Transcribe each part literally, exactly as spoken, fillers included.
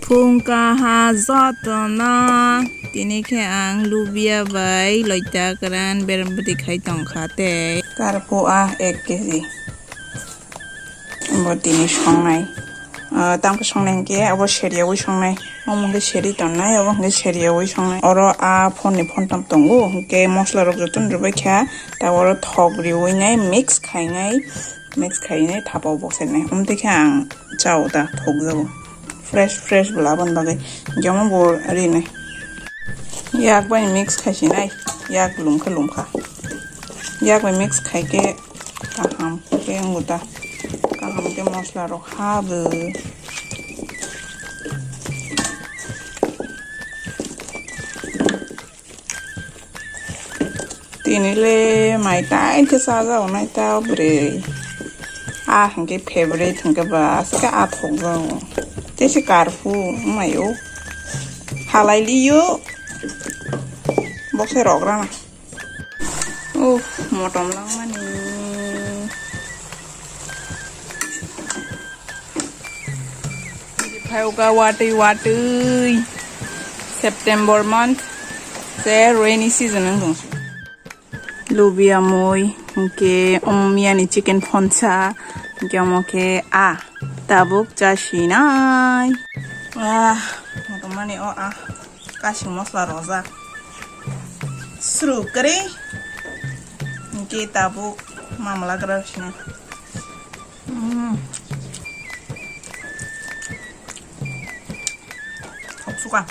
Phung kaha jotono tini khe ang lubia bai loita kwran berem bwtwi khai tongkha tei. Karpua ek kg. Bo tini songnai. Ah, tamo songnai hinkhe abo seriyaui songnai. Omo hinkhe seri tonnai, abo hinkhe seriyaui songnai. Oro a phone ni phone tam tongo, hinkhe mosla rok jotono rwbai kha. Ta oro thok riui nai, mix khainai, mix khainai thapa o boksainai. Omo twi khe ang chao ta thokjago. Fresh, fresh bo laboni bagwi. Hinkhe omo bo rinai. Yak bai mix khaisinai, yak lumkha lumkha. Yak bai mix khaikhe kaham khe wngwi ta. Kaham khe mosla rok ha bw. Tini le mai tai khe chajago nai ta bwrwi. A hinkhe favorite hinkhe ba aswk khe a thokjago. Tei se karphu wngmai o. Halai liyo. Bokse rok rana. Uff, motom langmani. Phaiuka watwi watwi September month se rainy season wng tong. Lubia mui, hinkhe omo miyani chicken phonsa, hinkhe omo khe a tabuk chasinai. Ah, motom mani o a. Kasing mosla rojak. Sru kwrwi. Hinkhe tabuk mamla gra sina. Mm. Thok suka.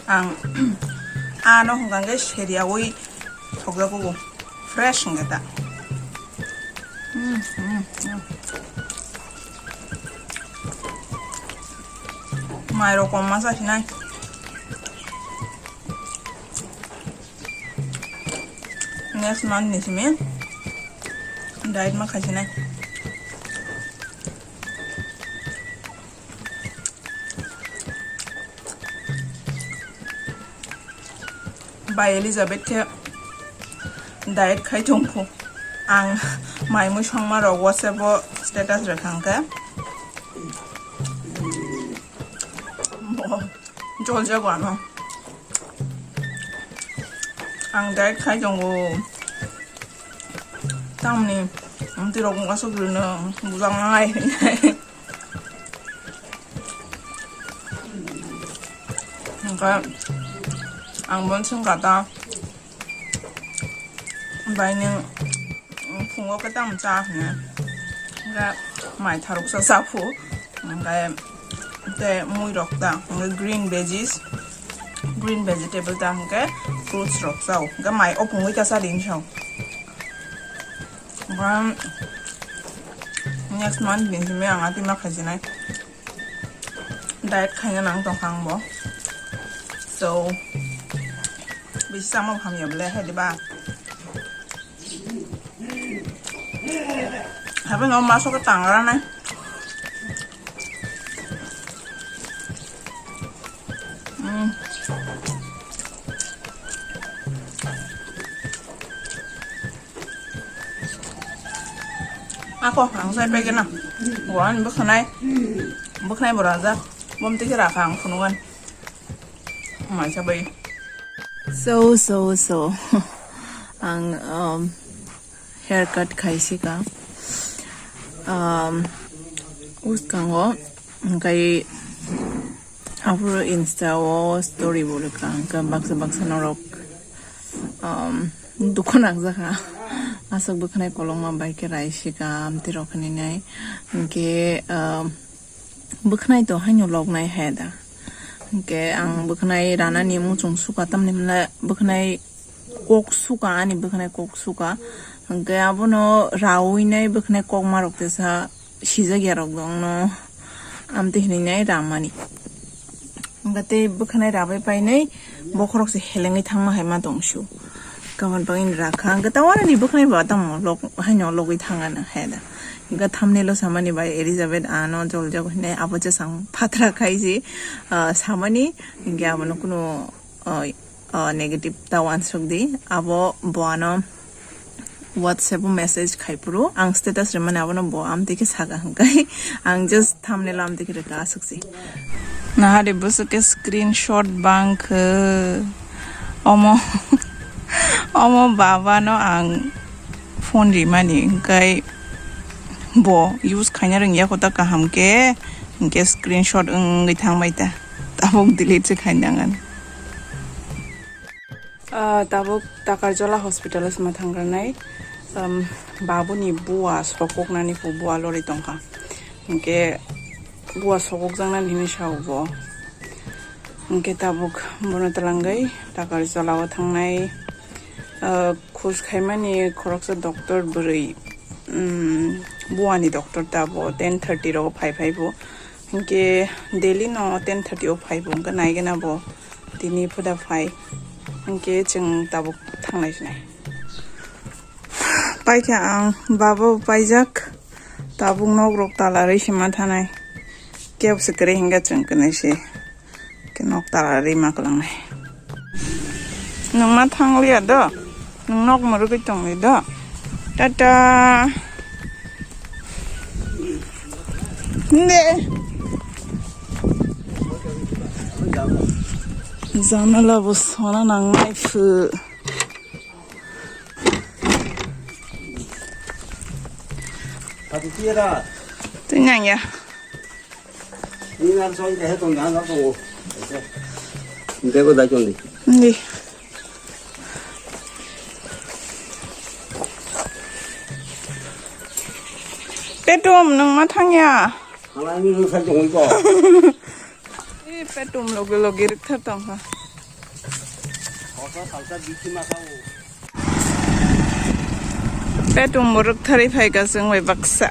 Ang ano hwnka hwnkhe seriyaui thokjago. Fresh hwnkhe ta. Mm, mm, mm. Mai rok kom ma chasinai. Next month ni simi diet ma khaisinai. Bai Elizabeth khe diet khai tongkho. Ang mai mui songma rok WhatsApp o status rwkha hwnkhe. Bo jol jago ano. Ang diet khai tongo. Tamni amtwi rok aswk rwno bujak nangai. Hwnkhe ang bon swngkha ta, bai nung phungo khe tamo cha hwnwi, hwnkhe mai tharuksa cha phu, hwnkhe tei mui rok ta, hwnkhe green veggies, green vegetable ta, hwnkhe fruits rok chao, hwnkhe mai o phungwi ta cha di hinwi sao. Hwnkhe next month ni simi ang atwi ma khaisinai. Diet khaina nang tongkha ang bo. So, bisi chama hamya bole hai diba? Habai no maso khe tangra nai. Mm. Ako ang sai pegena. Wan bwkhanai. Bwkhanai bo rajak. Bom tike rakha ang phunugan. Mai sabai. So, so, so. Ang, um, haircut khaisika. Um, uskango, hwnkhe Aphuru Insta o story bo rwkha, hwnkhe baksa baksa norok, um, dukhu nangjakha. Aswk bwkhanai kolokma bai khe raisika, amtwi rok hinwi nai. Hwnkhe, um, bwkhanai to haino loknai hai da. Hwnkhe ang bwkhanai ranani muchung suka, tamni hwnle bwkhanai kok suka, ani bwkhanai kok suka. Hwnkhe abono raui nai bwkhanai kokma rok tesa sijak ya rok dong no, amtwi hinwi nai ramani. Hwnkhe tei bwkhanai rabai painai bokhorok se helengwi thangma hai ma tong su. Kamon pangin rakha hwnkhe ta wanani bwkhanai ba tamo lok haino logwi thangana hai da. Hwnkhe thumbnail o samani bai Elizabeth ano joljak hinwi abo chasang phatra khai se, ah, samani hwnkhe abono kunu, ah, ah, negative ta wansuk di. Abo bo ano WhatsApp o message khai phuru ang status rimani abono bo amtwi khe saka hwnkhe ang just thumbnail o amtwi khe rwkha aswk se. Nahari bwswk khe screenshot bang khe omo omo baba no ang phone rimani hwnkhe bo use khaina rwngya kho ta kaham khe hwnkhe screenshot wngwi thangbai ta tabuk delete se khainangan. Ah, tabuk Takarjala hospital o sima thangkranai, um, babuni bua sokoknani phu bua lori tongkha. Hwnkhe bua sokokjaknani hinwi sao bo. Hwnkhe tabuk bono twlangwi Takarjala o thangnai, ah, khus khaimani khoroksa doctor bwrwi, um, buani doctor ta bo ten thirty rogo phai phai bo. Hwnkhe daily no ten thirty o phai bo, hwnkhe naigena bo tini phuda phai. Hwnkhe chwng tabuk thangnai sinai. Paikha ang baba bo paijak, tabuk nok rok tala rwi se ma thanai. Kebo se kwrwi hwnkhe chwng kwnwi se. Khe nok tala rwi ma kwlangnai. Nwng ma thangliya do? Nwng nok mwrwgwi tongli do? Tata. Nde. Janala bo sona nangnai phu. Twi nang ya. Bego dai chon di. Ndi. Petum, nwng ma thang ya? Halai ni rwkha tongwi ko. Ee, petum logi logi rwkthar tongkha. Petum bo rwktharwi phaikha chwng bai baksa.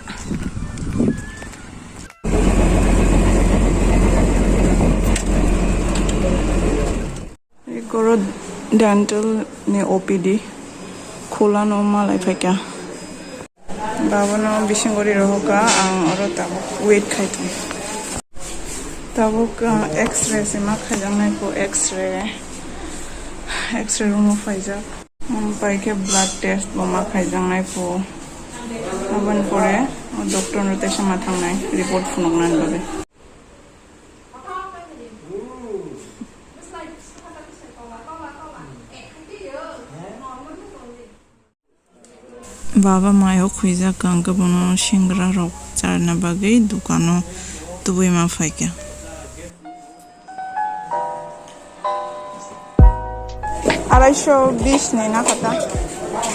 Ikoro dental ni O P D khulano malai phaikha. Babono bisingo ri rohorkha, ang oro tabuk wait khai tongo. Tabuk, ah, X-ray se ma khaijaknai kho, X-ray, X-ray room o phaijak. Hmm, pai khe blood test bo ma khaijaknai kho. Aboni pore o doctor no teisa ma thangnai report phunuknani bagwi. Baba mayo khwijak kha, hwnkhe bono singra rok charna bagwi dukano tubui ma phaikha. Araisho bish ni na kata.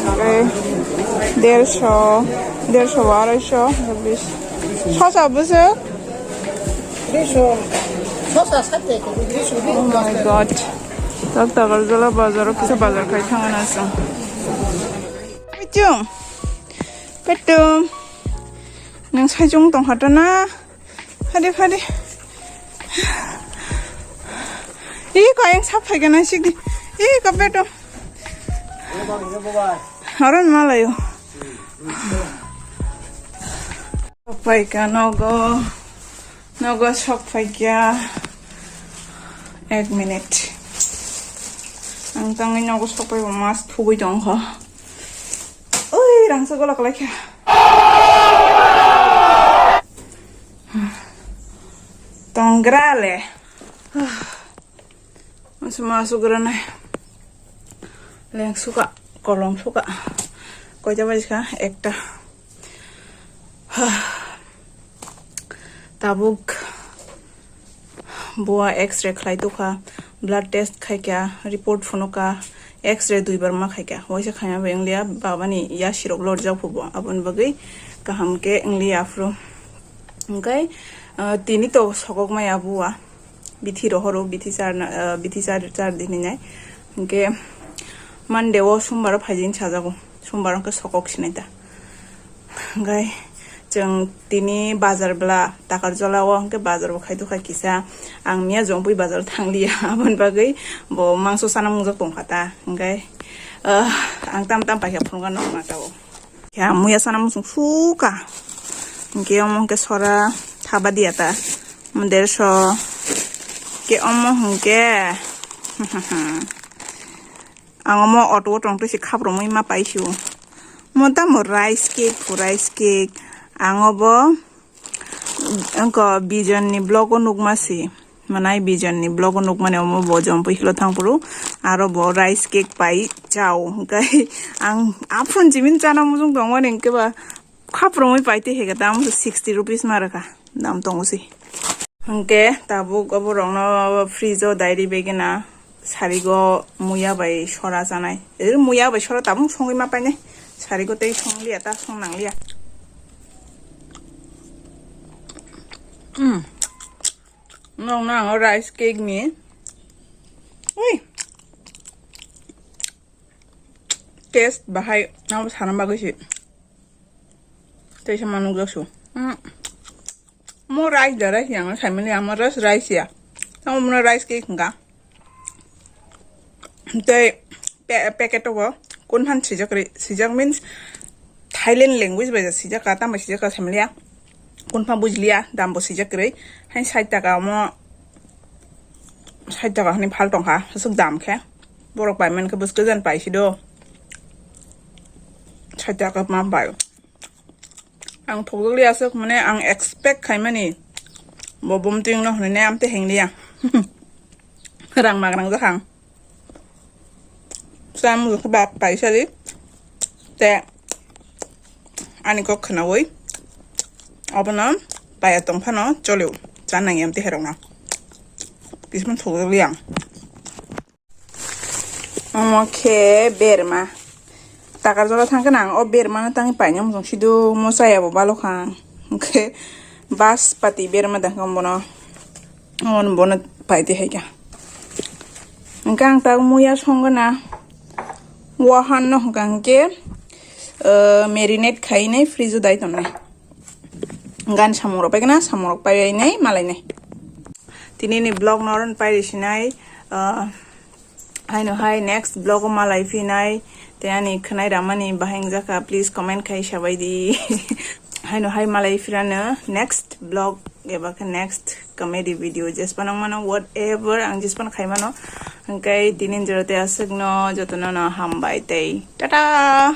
Oke. Dersho, dersho ba araisho bish. Sosa bwswk? Dersho. Sosa sat de ko, dersho. Oh my God. Tak tak arjala bazar o kisa bazar khai thangana sa. Pichung. Petum. Nang sai jung tong hata na. Phadi, phadi. Ih, kau yang sap hai kena sih di. Ih, kau betul. Orang malah yo. Paika nogo. Nogo sok paika. Ek minute. Ang tangwi nogo sok paika mas thugui tong kho. Ui, rangsa gola kalai kha. Tongra le. Masuk masuk granai. Leng suka, kolong suka. Koita bajikha? Ekta. Tabuk. Bua X-ray khlai tukha, blood test khaikha, report phunukha, X-ray duibar ma khaikha. Waisa khaima bai wnglia, babani yasirok lorjak phubo. Aboni bagwi kaham khe wnglia aphuru. Hwnkhe, ah, tini to sokok maya bua. Bithi rohoro, bithi charna, ah, bithi char, char din hinai. Hwnkhe Monday o, sombar o phaijin sajago. Sombar o khe sokok sinai ta. Hwnkhe chwng tini bazar bwla Takarjala o hwnkhe bazar bo khai tukha kisa. Ang miya jongpui bazar thangliya, aboni bagwi bo mangso sana mungjak tongkha ta. Hwnkhe, ah, ang tam tam paikha phunukha nokna ta o. Ya muya sana musung suka. Hwnkhe omo hwnkhe sora thaba diya ta. Omo dersho. Ke omo hwnkhe. Ang omo auto o tongtwi se khaprumwi ma paisio. Mo tamo rice cake, rice cake. Ang obo, angko Bijon ni vlog o nukma si. Manai Bijon ni vlog o nukmani omo bo jompo hilo thangpuru. Aro bo rice cake pai chao. Hwnkhe ang aphun jimin chana mujung tongmani hwnkhe ba khaprumwi pai te hega dam sixty rupees ma rwkha. Dam tongo si. Hwnkhe tabuk obo rokno fridge o dai ri begena sarigo muya bai sora chanai. Er muya bai sora tabuk songwi ma painai. Sarigo tei song liya ta song nang liya. Hmm. Nong nang rice cake ni. Ui. Taste bahai abo sana bagwi si. Tei sama nukjak su. Hmm. Mo rice da rice yang family amo rice rice ya. Tamo mo rice cake hwnka. Tei pe-, packet o kun phan sijak ri, sijak means Thailand language bai sijak ka, tamo sijak ka family ya. Kun phan bujliya, dam bo sijak ri. Hai sait taka mo, sait taka hani phal tongkha, aswk dam khe. Borok pai man khe bwswk jan pai si do. Sait taka ma pai. Ang thokjagli aswk, mane, ang expect khaimani bo bumtwing no hwnwi ne amte hengli ya. Rang magrang jakhang. Sam ba paisali te ani kok khnawi abono paya tong phano cholio cha nang amte herokno. Kisman thokjagli ang. Omo khe berma. Takar jora thang khe nang o berma no tangwi paina mujung sidu mo chaya bo balo kha. Hwnkhe baspati berma da hwnkhe bono. Omo bono paide hai kha. Hwnkhe ang tak muya songna. Wahan no hwnkha hwnkhe, eh, marinate khainai fridge o dai tongnai. Gan samung rok paikhe na, samung rok painai, malainai. Tini ni vlog no oro pai risinai, ah, haino hai next vlog o malai phinai, tei ani khwnai ramani bahai wngjakha, please comment khai sabai di. Haino hai malai phirano next vlog eba khe next comedy video jespa nang mano, whatever ang jespan khai mano. Hwnkhe tini jora tei aswk no jotono no hambai tei tata.